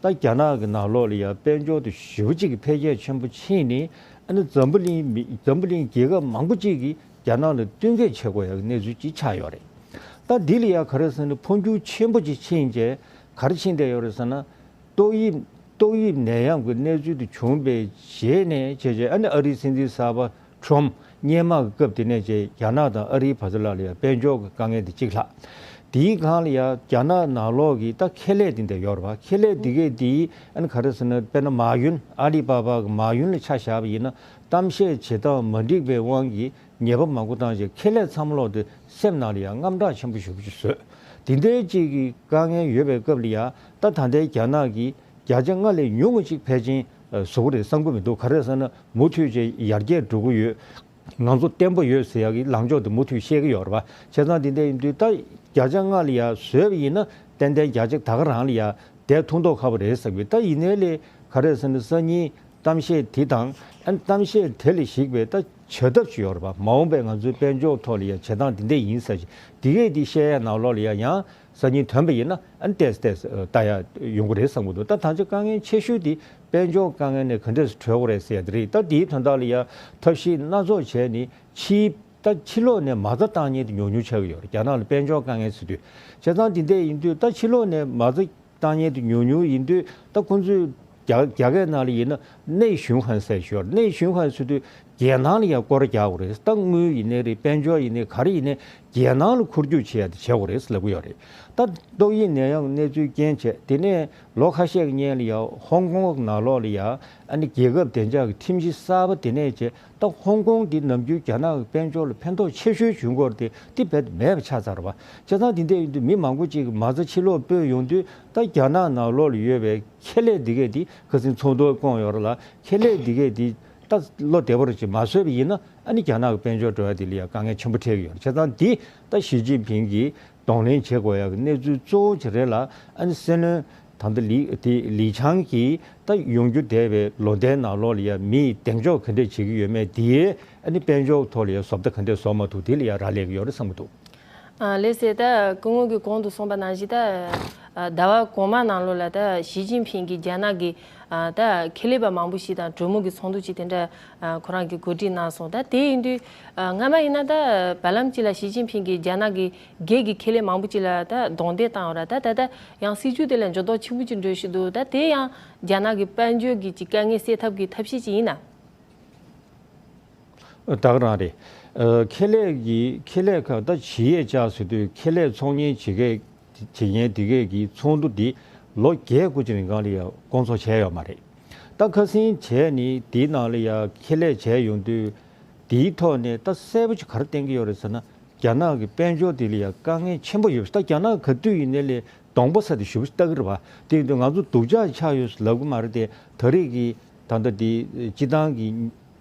ད་རྒྱ་ནག་གི་ནང་ལོགས་ལ་ཡ་དཔལ་འབྱོར་དེ་ཞེ་པོ་ཅིག་གི་འཕེལ་རྒྱས་ཆེན་པོ་ཕྱིན་ནས་ཨ་ནི་འཛམ་བུ་གླིང་མི་འཛམ་བུ་གླིང་རྒྱལ་ཁབ་མང་པོ་ཅིག་གིས་རྒྱ་ནག་ལ་བསྟུན་མཁས་བྱེད་དགོས་ཡ་གི་གནས་ཚུལ་ཅིག་ཆགས་ཡོད་རེད། ད་འདི་ལ་ཡ་ག་རེ་ཟེར་ན། འཕོ་འགྱུར་ཆེན་པོ་ཅིག་ཕྱིན་རྗེས་ག་རེ་ཕྱིན་བསྡད་ཡོད་རེད་ཟེར་ན། ཏོག་དབྱིབས་ཏོག་དབྱིབས་ནད་ཡམས་ཀྱི་གནས་ཚུལ་དེ་བྱུང་བའི་རྗེས་ནས་བྱས་རྗེས་ཨ་ནི་ཨ་རིའི་སྲིད་འཛིན་གསར་པ་ཁྲོམ་སྔོན་མ་གི་སྐབས་དེ་ནས་བྱས་རྒྱ་ནག་དང་ཨ་རིའི་བར་དུ་ལ་ལ་ཡ་དཔལ་འབྱོར་གྱི་དཀའ་ངལ་དེ་གཅིག་ལྷག་དེའི་སྒང་ལ་ཡ་རྒྱ་ནག་ནང་ལོགས་ཀྱི་ད་ཁེ་ལས་དེ་འདྲ་ཡོད་རེད་པ། ཁེ་ལས་དེ་གས་དེ་ཨ་ནི་ག་རེ་ཟེར་ན། དཔེར་ན་མ་ཡུན་ཨ་ལི་པ་པ་གི་མ་ཡུན་ལ་ཆ་བཞག་པ་ཡིན་ན་གཏམ་བཤད་བྱེད་སྟངས་མ་འགྲིག་པའི་དབང་གིས་ཉེས་པ་མང་པོ་བཏང་རྗེས་ཁེ་ལས་ཚང་མ་ལོག་དེ་སེམས་ནང་ལ་ཡང་དངངས་སྐྲག་ཆེན་པོ་ཞེ་པོ་ཅིག་བཟོས། དེ་འདྲའི་ཅིག་གི་དཀའ་ངལ་ཡོད་པའི་སྐབས་ལ་ཡང་ད་ད་ལྟའི་རྒྱ་ནག་གིས་བརྒྱ་ཆ་ལྔ་ལས་ཉུང་བ་ཅིག་ཕལ་ཆེར་ཨ་བཟོ་གི་རེད་བསམ་གི་མི་འདུག་ག་རེ་ཟེར་ན་མུ་མཐུད་བྱས་ཡར་རྒྱས་འགྲོ་གི་ཡོད། ང་ཚོ་བརྟན་པོ་ཡོད་ཟེར་ཡག་གི་ལངས་ཕྱོགས་དེ་མུ་མཐུད་བཤད་ཀྱི་ཡོད་རེད་པ། བྱས་ཙང་དེ་འདྲ་ཡིན་དུས་ད་བརྒྱ་ཆ་ལྔ་ལ་ཡ་བཟོས་པ་ཡིན་ན་ཏན་ཏན་བརྒྱ་ཆ་ད་ག་རང་ལ་ཡ་དེ་ཐུག་མདོག་ཁ་པོ་རེད་བསམ་གི། ད་ཡིན་ནའི་ལས་ག་རེ་ཟེར་ན་སང་ཉིན་གཏམ་བཤད་དེ་དང་ཨ་ནི་གཏམ་བཤད་དེ་ལ་གཞིགས་པའི་ད་བྱ་ཐབས་ཅིག་ཡོད་རེད་པ། མ་འོངས་པའི་ང་ཚོའི་དཔལ་འབྱོར་ཐོག་ལ་ཡ་བྱེད་སྟངས་འདི་འདྲ་ཡིན་ཟེར་ཞིག་འདི་གས་འདི་བཤད་ཡ་ནང་ལོགས་ལ་ཡ་ཡང་སང་ཉིན་ཐོན་པ་ཡིན་ན་ཨ་ནི་ཏོག་ཙམ་ཏོག་ཙམ་ལྟ་ཡ་ཡོང་གི་རེད་བསམ་གི་འདུག། ད་ད་ཆ་དཀའ་ངལ་ཆེ་ཤོས་དེ་དཔལ་འབྱོར་དཀའ་ངལ་ནས་ག་འདྲས་སུ་གྲོལ་དགོས་རེད་ཟེར་ཡ་དེ་རེད། ད་དེའི་དོན་དག་ལ་ཡ་ཐབས་ཤེས་སྣ་ཚོགས་བྱས་ནས་ཕྱིའི་ད་ཕྱི་ལོགས་ནས་མ་རྩ་བཏང་མཁན་དེ་ཉུང་ཉུང་ཆགས་ཀྱི་ཡོད་རེད། རྒྱ་ནག་ལ་དཔལ་འབྱོར་དཀའ་ངལ་ཟེར་དུས། བྱས་ཙང་དེ་འདྲ་ཡིན་དུས་ད་ཕྱི་ལོགས་ནས་མ་རྩ་བཏང་མཁན་དེ་ཉུང་ཉུང་ཡིན་དུས་ད་ཁོང་ཚོས་རྒྱ་རྒྱ་སྐད་ནང་ལ་ཡིན་ན་内循环ཟེར་ཞོར་内循环ཟེར་དུས་རྒྱལ་ནང་ལ་ཡང་སྐོར་ར་རྒྱག་དགོས་རེད། ད་དངུལ་ཡིན་ནའི་རེད། དཔལ་འབྱོར་ཡིན་ནའི་ག་རེ་ཡིན་ནའི་རྒྱལ་ནང་ལ་འཁོར་རྒྱུག་བྱེད་ཡ་དེ་བྱེད་དགོས་རེད་ལབ་ཀྱི་ཡོད་རེད། ད་ཏོག་དབྱིབས་ནད་ཡམས་གནས་ཚུལ་རྐྱེན་བྱས་དེ་ནས་ལོ་ཁ་ཤས་ཀྱི་སྔོན་ལ་ཡང་ཧོང་ཀོང་ནང་ལོགས་ལ་ཡང་ཨ་ནི་རྒྱལ་ཁབ་བདེ་འཇགས་ཀྱི་ཁྲིམས་གཞི་གསར་པ་དེ་ནས་བྱས། ད་ཧོང་ཀོང་འདི་ནམ་རྒྱུན་རྒྱ་ནག་གི་དཔལ་འབྱོར་ལ་ཕན་ཐོགས་ཆེ་ཤོས་བྱུང་སྐོར་དེ་དེ་རྦད་དེ་མེད་པ་ཆགས་ཚར་བ། བྱས་ཙང་དེ་འདྲ་ཡིན་དུས་མི་མང་པོ་ཅིག་གིས་མ་རྩ་ཕྱི་ལོགས་སྤོས་ཡོང་དུས་ད་རྒྱ་ནག་ནང་ལོགས་ལ་ཡོད་པའི་ཁེ་ལས་འདི་གས་འདི་ཁ་སང་ཚོགས་འདུ་བསྐོངས་ཡོད་རེད་ལ། ཁེ་ལས་འདི་གས་འདི་ད་བློ་བདེ་པོ་ཅིག་མ་བཟོས་པ་ཡིན་ན་ཨ་ནི་རྒྱ་ནག་གི་དཔལ་འབྱོར་འགྲོ་ཡ་འདི་ལ་ཡང་དཀའ་ངལ་ཆེན་པོ་འཕྲད་ཀྱི་ཡོད་རེད། བྱས་ཙང་འདི་ད་ཞི་ཅིན་ཕིང་གིས་གདོང་ལེན་བྱེད་དགོས་ཡ་གི་གནས་ཚུལ་གཙོ་བོ་ཅིག་རེད་ལ། ཨ་ནི་སྲིད་བློན་ད་ལྟ་ལི་དེ་ལི་ཆང་གིས་ད་ཡོང་རྒྱུ་བསྡད་པའི་ལོ་ཟླའི་ནང་ལོགས་ལ་ཡ་མིས་གདེང་འཇོག་ག་འདྲས་བྱེད་ཀྱི་ཡོད་མེད་དེ་ཨ་ནི་དཔལ་འབྱོར་ཐོག་ལ་ཡ་བཟོ་ལྟ་ག་འདྲས་བཟོ་མ་ཐུབ་དེ་ལ་ཡ་རག་ལས་ཀྱི་ཡོད་རེད་བསམ་གྱི་འདུག། ཨ་ལགས་སེ། ད་སྐུ་ངོ་གིས་གོང་དུ་གསུངས་པ་ནང་བཞིན་ད་ཨ་ཟླ་བ་གོང་མ་ནང་ལོགས་ལ་ད་ཞི་ཅིན་ཕིང་གིས་རྒྱ་ནག་གི་ཨ་ད་ཁེ་ལས་པ་མང་པོ་ཞིག་དང་གྲོས་མོལ་གྱི་ཚོགས་འདུ་ཅིག་དེ་འདྲ་ཨ་ཁོ་རང་གིས་གོ་སྒྲིག་གནང་སོང་། ད་དེ་ཡིན་དུས་ཨ་སྔ་མ་ཡིན་ན་ད་བར་ལམ་ཅིག་ལ་ཞི་ཅིན་ཕིང་གིས་རྒྱ་ནག་གི་སྒེར་གྱི་ཁེ་ལས་མང་པོ་ཅིག་ལ་ད་རྡུང་རྡེག་བཏང་ཡོད་ར། ད་ད་ད་ཡང་སྲིད་ཇུས་དེ་ལ་འགྱུར་ལྡོག་ཆེན་པོ་ཅིག་འགྲོ་བཞིན་འདུག། ད་དེ་ཡང་རྒྱ་ནག་གི་དཔལ་འབྱོར་གྱི་ཅིག་དཀའ་ངལ་སེལ་ཐབས་ཀྱི་ཐབས་ཤེས་ཅིག་ཡིན་ན། ད་ག་རང་རེད། ཨ་ཁེ་ལས་ཀྱི་ཁེ་ལས་ཁག་ད་ཞི་ཡས་ཅག་ཟེར་དུས་ཁེ་ལས་ཚོང་གཉེར་བྱེད་མཁན་བྱེད་མཁན་དེ་གས་ཀྱི་ཚོགས་འདུ་འདི་ལོ་བརྒྱད་དགུ་ཅིག་རིང་གང་ལ་ཡང་སྐོང་ཚོགས་བྱས་ཡོད་མ་རེད། ད་ཁ་སང་བྱས་ནི་དེའི་ནང་ལ་ཡང་ཁེ་ལས་བྱས་ཡོང་དུས་དེའི་ཐོག་ནས་ད་གསལ་པོ་ཅིག་ག་རེ་བསྟན་གྱི་ཡོད་རེད་ཟེར་ན། རྒྱ་ནག་གི་དཔལ་འབྱོར་དེ་ལ་ཡང་དཀའ་ངལ་ཆེན་པོ་ཡོད་པ། ད་རྒྱ་ནག་ག་དུས་ཡིན་ནའི་ལས་གདོང་པ་ས་དེ་ཞུ་བ་ལྟ་གི་རེད་བ། དེ་ཡིན་དུས་ང་ཚོ་སྡུག་ཅག་ཆགས་ཡོད་ལབ་གི་མ་རེད་དེ། ད་རེས་ཀྱི་ད་ལྟ་དེ་སྤྱི་བཏང་གི་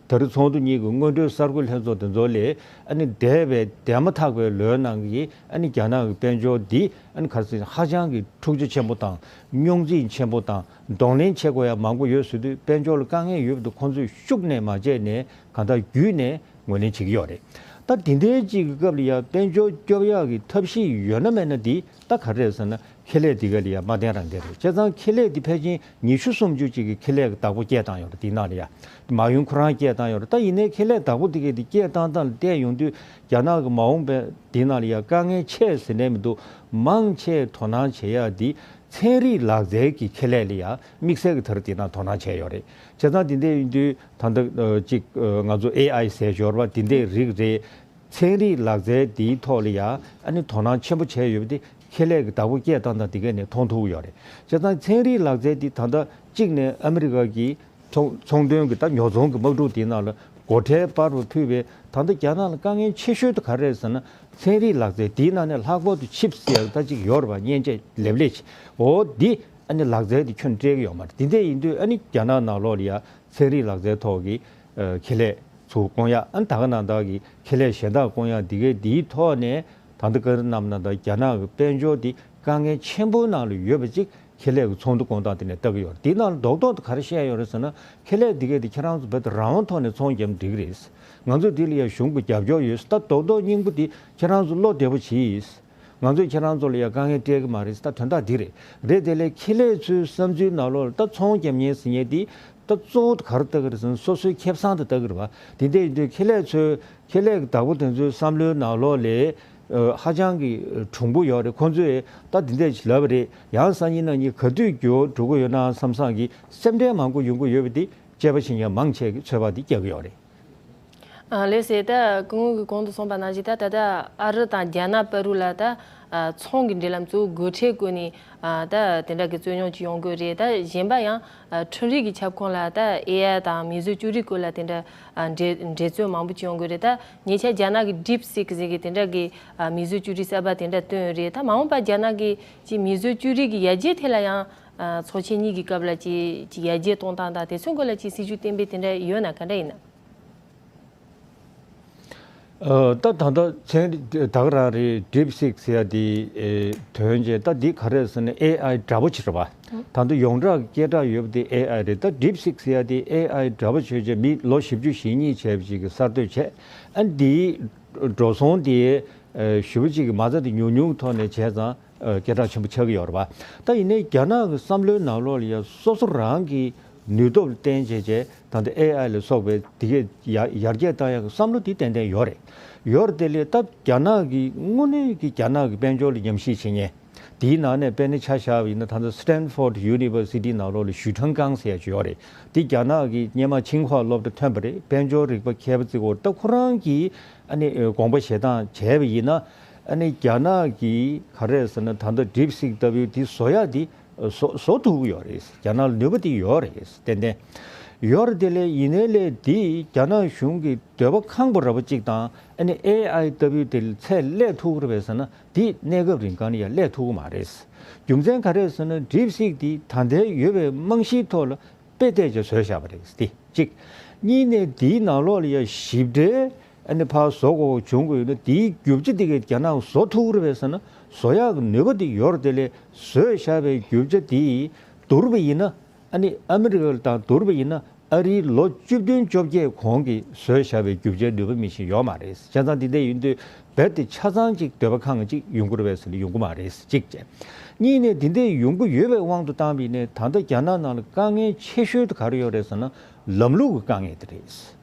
ད་རེས་ཚོགས་འདུ་གཉིས་ཀྱི་སྔོན་འགྲོའི་གསར་འགོད་ལྷན་ཚོགས་དེ་ཚོ་ལས་ཨ་ནི་འདས་པའི་འདས་མ་ཐག་པའི་ལོའི་ནང་གི་ཨ་ནི་རྒྱ་ནག་གི་དཔལ་འབྱོར་འདི་ཨ་ནི་ག་རེ་ཟེར་ཧ་ཅང་གི་འཁྲུག་ཆ་ཆེན་པོ་དང་རྙོག་འཛིང་ཆེན་པོ་དང་གདོང་ལེན་བྱེད་དགོས་ཡ་མང་པོ་ཡོད་ཟེར་དུས་དཔལ་འབྱོར་ལ་དཀའ་ངལ་ཡོད་པ་དེ་ཁོང་ཚོས་ཤུགས་ནས་མ་བརྗེད་ནས་གང་ལྟར་བརྒྱུད་ནས། ངོས་ལེན་བྱེད་ཀྱི་ཡོད་རེད། ད་དེ་འདྲའི་གཅིག་གི་སྐབས་ལ་ཡང་དཔལ་འབྱོར་སྐྱོབ་ཡག་གི་ཐབས་ཤེས་ཡོད་ན་མེད་ན་དེ་ད་ག་རེ་རེད་ཟེར་ན་ཁེ་ལས་དེ་ག་ལ་ཡང་མ་བརྟེན་རང་བསྡད་རེད། བྱས་ཙང་ཁེ་ལས་དེ་ཕལ་ཆེར་ཉི་ཤུ་སུམ་ཅུ་ཅིག་གི་ཁེ་ལས་ཀྱི་བདག་པོ་སྐྱེལ་བཏང་ཡོད་རེད། དེའི་ནང་ལ་ཡང་མ་ཡུམ་ཁོ་རང་སྐྱེལ་བཏང་ཡོད་རེད། ད་ཡིན་ནའི་ཁེ་ལས་བདག་པོ་དེ་ག་དེ་སྐྱེལ་བཏང་སྟངས་ལ་བལྟས་ཡོང་དུས་རྒྱ་ནག་གི་མ་འོངས་པའི་དེའི་ནང་ལ་ཡང་དཀའ་ངལ་ཆེ་ཟེར་ནས་མི་འདུག། མང་ཆེ་དོ་སྣང་བྱེད་ཡག་དེ། ཚན་རིག་ལག་རྩལ་གྱི་ཁེ་ལས་ལ་ཡང་དམིགས་བསལ་གྱི་དེ་རིང་དེ་ན་དོ་སྣང་བྱས་ཡོད་རེད། བྱས་ཙང་དེ་འདྲ་ཡིན་དུས་ད་ལྟ་ཨ་ཅིག་ཨ་ང་ཚོ་ཨེ་ཨའི་ཟེར་ཞོར་བ་དེ་འདྲའི་རིགས་རེད། ཚན་རིག་ལག་རྩལ་འདིའི་ཐོག་ལ་ཡང་ཨ་ནི་དོ་སྣང་ཆེན་པོ་བྱས་ཡོད་པ་དེ་ཁེ་ལས་ཀྱི་བདག་པོ་སྐྱེལ་སྟངས་དང་དེ་གས་ནས་མཐོང་ཐུབ་ཡོད་རེད། བྱས་ཙང་ཚན་རིག་ལག་རྩལ་འདི་ད་ལྟ་གཅིག་ནས་ཨ་མི་རི་ཀ་གི་ཚོང་ཚོང་དོན་གྱི་ད་ཉོ་ཚོང་གི་དམག་འཁྲུག་དེའི་ནང་ལ་སྒོ་ཁྲལ་སྤར་བ་ཕུད་པའི་ད་ལྟ་རྒྱ་ནག་ལ་དཀའ་ངལ་ཆེ་ཤོས་དེ་ག་རེ་རེད་ཟེར་ན། ཚན་རིག་ལག་རྩལ་དེའི་ནང་ནས་ལྷག་པར་དུ་ཆིབ་སི་ཟེར་ཡག་ད་ཅིག་ཡོད་རེད་པ། མཉེན་ཆས་ལེབ་ལེབ་ཅིག་འོ་འདི་ཨ་ནི་ལག་རྩལ་དེ་ཁྱོན་སྤྲད་ཀྱི་ཡོད་མ་རེད། དེ་འདྲ་ཡིན་དུས་ཨ་ནི་རྒྱ་ནག་ནང་ལོགས་ལ་ཡ་ཚན་རིག་ལག་རྩལ་ཐོག་གི་ཨ་ཁེ་ལས་ཚུར་བསྐོང་ཡག་ཨ་ནི་ད་ག་ནང་བཞིན་གྱི་ཁེ་ལས་གཞན་དག་བསྐོང་ཡག་འདི་གའི་འདིའི་ཐོག་ནས་ད་ལྟ་བཀའ་འདྲི་གནང་བ་ནང་ལྟར་རྒྱ་ནག་གི་དཔལ་འབྱོར་དེ་དཀའ་ངལ་ཆེན་པོའི་ནང་ལ་ཡོད་པ་ཅིག་ཁེ་ལས་ཀྱི་ཚོགས་འདུ་བསྐོང་སྟངས་དེ་ནས་ལྟ་གི་ཡོད་རེད། དེའི་ནང་ལ་རྡོག་རྡོག་ཏུ་ག་རེ་བཤད་ཡོད་རེད་ཟེར་ན། ཁེ་ལས་དེ་གས་དེ་ཁྱེད་རང་ཚོ་བོད་དུ་རང་དབང་ཐོག་ནས་ཚོང་བརྒྱབ་ན་འགྲིག་གི་རེད། ང་ཚོས་དེ་ལ་ཡང་གཞུང་གི་རྒྱབ་སྐྱོར་ཡོད། ད་རྡོག་རྡོག་སྙིང་པོ་དེ་ཁྱེད་རང་ཚོ་བློ་བདེ་པོ་གྱིས། ང་ཚོས་ཁྱེད་རང་ཚོ་ལ་ཡང་དཀའ་ངལ་སྤྲད་གི་མ་རེད། ད་དོན་དག་འདི་རེད། རེད་དེ་ལས་ཁེ་ལས་ཚོའི་བསམ་ཚུལ་ནང་ལོགས་ལ་ད་ཚོང་བརྒྱབ་མཁན་ཟེར་མཁན་དེ་ད་གཙོ་བོ་དེ་ག་རེ་ལྟ་གི་རེད་ཟེར་ན་སོ་སོའི་ཁེ་བཟང་དེ་ལྟ་གི་རེད་པ། དེ་འདྲ་ཡིན་དུས་ཁེ་ལས་ཚོའི་ཁེ་ལས་ཀྱི་བདག་པོ་དེ་ཚོའི་བསམ་བློའི་ནང་ལོགས་ལ་ཨ་ཧ་ཅང་གི་གྲུང་པོ་ཡོད་རེད། ཁོང་ཚོས་ད་འདི་འདྲ་ཞིག་ལབ་པ་རེད། ཡང་སང་ཉིན་གནངས་ཉིན་ག་དུས་འགྱུར་བ་འགྲོ་གི་ཡོད་ན་བསམ་བསམ་གྱི་སེམས་ཁྲལ་མང་པོ་ཡོང་གི་ཡོད་པ་འདི་དཔྱད་པ་བྱེད་མཁན་མང་ཆེ་གིས་ཚོད་དཔག་འདི་རྒྱག་གི་ཡོད་རེད། ཨ་ལགས་སེ། ད་སྐུ་ངོ་གིས་གོང་དུ་གསུངས་པ་ནང་བཞིན་ད་ད་ལྟ་ཨ་རི་དང་རྒྱ་ནག་བར་དུ་ལ་ད་ཨ་ཚོང་གི་འབྲེལ་ལམ་གཙོ་བོ་སྒོ་ཁྲལ་བཀོལ་ནས་ཨ་ད་དེ་འདྲ་གི་རྩོད་རྙོག་ཅིག་ཡོང་གི་རེད། ད་གཞན་པ་ཡང་ཨ་འཕྲུལ་རིག་གི་ཁྱབ་ཁོངས་ལ་ད་ཨེ་ཨའི་དང་མིང་བཟོ་བཅོས་སྒྲིག་སྐོར་ལ་དེ་འདྲ་ཨ་འགྲེལ་འགྲེལ་བརྗོད་མང་པོ་ཅིག་ཡོང་གི་རེད། ད་ཉེ་ཆར་རྒྱ་ནག་གི་ཌིབ་སིག་ཟེར་གི་དེ་འདྲ་གི་ཨ་མིང་བཟོ་བཅོས་སྒྲིག་གསར་པ་དེ་འདྲ་བཏོན་ཡོད་རེད། ད་མ་འོངས་པ་རྒྱ་ནག་གི་ཅིག་མིང་བཟོ་བཅོས་སྒྲིག་གི་ཡར་རྒྱས་ཐད་ལ་ཡང་ཨ་ཚོགས་ཆེན་གཉིས་ཀྱི་སྐབས་ལ་ཅིག་ཅིག་ཡར་རྒྱས་གཏོང་སྟངས་དང་དེ་ཚོའི་སྐོར་ལ་ཅིག་སྲིད་ཇུས་གཏན་འབེབས་དེ་འདྲ་ཡོད་ན་ག་འདྲ་ཡིན་ན། ཨ། ད་ད་ལྟ་མཚན་ད་ག་རང་རེད། ཌིབ་སིག་ཟེར་ཡ་དེ་ཨེ་ཐོན་རྗེས་ད་འདི་ག་རེ་ཟེར་ན་ཨེ་ཨའི་འདྲ་པོ་ཅིག་རེད་པ། ད་ལྟ་ཡོངས་གྲགས་ཀྱི་སྐད་གྲགས་ཡོད་པ་དེ་ཨེ་ཨའི་རེད། ད་ཌིབ་སིག་ཟེར་ཡ་དེ་ཨེ་ཨའི་འདྲ་པོ་བྱས་རྗེས་མི་ལོ་བཞི་བཅུ་ཞེ་གཉིས་བྱས་པ་ཅིག་གི་གསར་གཏོད་བྱས། ཨ་འདིའི་འགྲོ་སོང་དེ་ཨེ་ཞེ་པོ་ཅིག་གི་མ་རྩ་དེ་ཉུང་ཉུང་ཐོག་ནས་བྱས་ཙང་ཨ་སྐད་གྲགས་ཆེན་པོ་ཆགས་ཀྱི་ཡོད་རེད་པ། ད་ཡིན་ནའི་རྒྱ་ནག་གི་བསམ་བློའི་ནང་ལོགས་ལ་ཡ་སོ་སོ་རང་གི་ནུས་སྟོབས་ལ་བརྟེན་བྱས་བྱས་ད་ལྟ་ཨེ་ཨའི་ལ་སོགས་པའི་དེ་གས་ཡར་ཡར་རྒྱས་བཏང་ཡག་གི་བསམ་བློ་དེ་ཏན་ཏན་ཡོད་རེད། ཡོད་རེད་དེ་ལས་ད་རྒྱ་ནག་གི་དངོས་གནས་ཀྱི་རྒྱ་ནག་གི་དཔལ་འབྱོར་ལ་ཉམས་ཞིབ་བྱེད་མཁན་དེའི་ནང་ནས་དཔེར་ན་ཆ་བཞག་པ་ཡིན་ན་ད་ལྟ་Stanford University་ནང་ལོགས་ལ་ཞུས་ཁྲང་ཀང་ཟེར་ཡ་ཅིག་ཡོད་རེད། དེ་རྒྱ་ནག་གི་སྔོན་མ་ཆིང་ཧྭ་སློབ་གྲྭ་ཐོན་པ་རེད། དཔལ་འབྱོར་རིག་པ་མཁས་པ་ཅིག་ཡོད་རེད། ད་ཁོ་རང་གིས་ཨ་ནི་དགོངས་པ་བཞེས་སྟངས་བྱས་པ་ཡིན་ན་ཨ་ནི་རྒྱ་ནག་གི་ག་རེ་ཟེར་ན་ད་ལྟ་ཌིབ་སིག་ལྟ་བུའི་དེ་བཟོ་ཡ་དེ་བཟོ་བཟོ་ཐུབ་ཀྱི་ཡོད་རེད། རྒྱ་ནག་ལ་ནུས་པ་དེ་ཡོད་རེད། ཏན་ཏན་ཡོད་རེད། དེ་ལས་ཡིན་ནའི་ལས་དེ་རྒྱ་ནག་གཞུང་གི་འདོད་པ་ཁེངས་པོ་ར་བ་གཅིག་དང་ཨ་ནི་ཨེ་ཨའི་ལྟ་བུའི་དེ་ཚད་སླེབས་ཐུབ་ཀྱི་རེད་པས་ཟེར་ན་དེ་གནས་སྐབས་རིང་གང་ལ་ཡང་སླེབས་ཐུབ་ཀྱི་མ་རེད། རྒྱུ་མཚན་ག་རེ་ཟེར་ན་ཌིབ་སིག་དེ་ད་ལྟའི་ཡོད་པའི་རྨང་གཞིའི་ཐོག་ལ་དཔེ་བལྟས་བྱས་བཟོས་བཞག་པ་རེད། དེ་གཅིག་གཉིས་ནས་དེའི་ནང་ལོགས་ལ་ཡང་ཞིབ་ཕྲའི་ཨ་ནི་ཕར་བཟོ་དགོས་བྱུང་དགོས་ཡོད་ན་དེའི་རྒྱུ་ཆ་དེ་གས་རྒྱ་ནག་བཟོ་ཐུབ་ཀྱི་རེད་པས་ཟེར་ན་བཟོ་ཡག་གི་ནུས་པ་དེ་ཡོད་རེད། དེ་ལས་བཟོས་བཞག་པའི་རྒྱུ་ཆ་དེ་བསྡུར་བ་ཡིན་ན་ཨ་ནི་ཨ་མི་རི་ཀ་དང་བསྡུར་བ་ཡིན་ན་ཨ་རིའི་ལོ་བཅུ་བདུན་བཅོ་བརྒྱད་གོང་གི་བཟོས་བཞག་པའི་རྒྱུ་ཆའི་ནུས་པ་མི་ཞིག་ཡོད་མ་རེད། བྱས་ཙང་དེ་འདྲ་ཡིན་དུས་རྦད་དེ་ཆ་ཚང་ཅིག་འདོད་པ་ཁེངས་ཅིག་ཡོང་གི་རེད་པས་ཟེར་ན་ཡོང་གི་མ་རེད། གཅིག་བྱས། གཉིས་ནས་དེ་འདྲ་ཡོང་གི་ཡོད་པའི་དབང་དུ་བཏང་བ་ཡིན་ནའི་ད་ལྟ་རྒྱ་ནག་ནང་ལ་དཀའ་ངལ་ཆེ་ཤོས་དེ་ག་རེ་ཡོད་རེད་ཟེར་ན་ལམ་ལུགས་ཀྱི་དཀའ་ངལ་དེ་རེད། བྱས་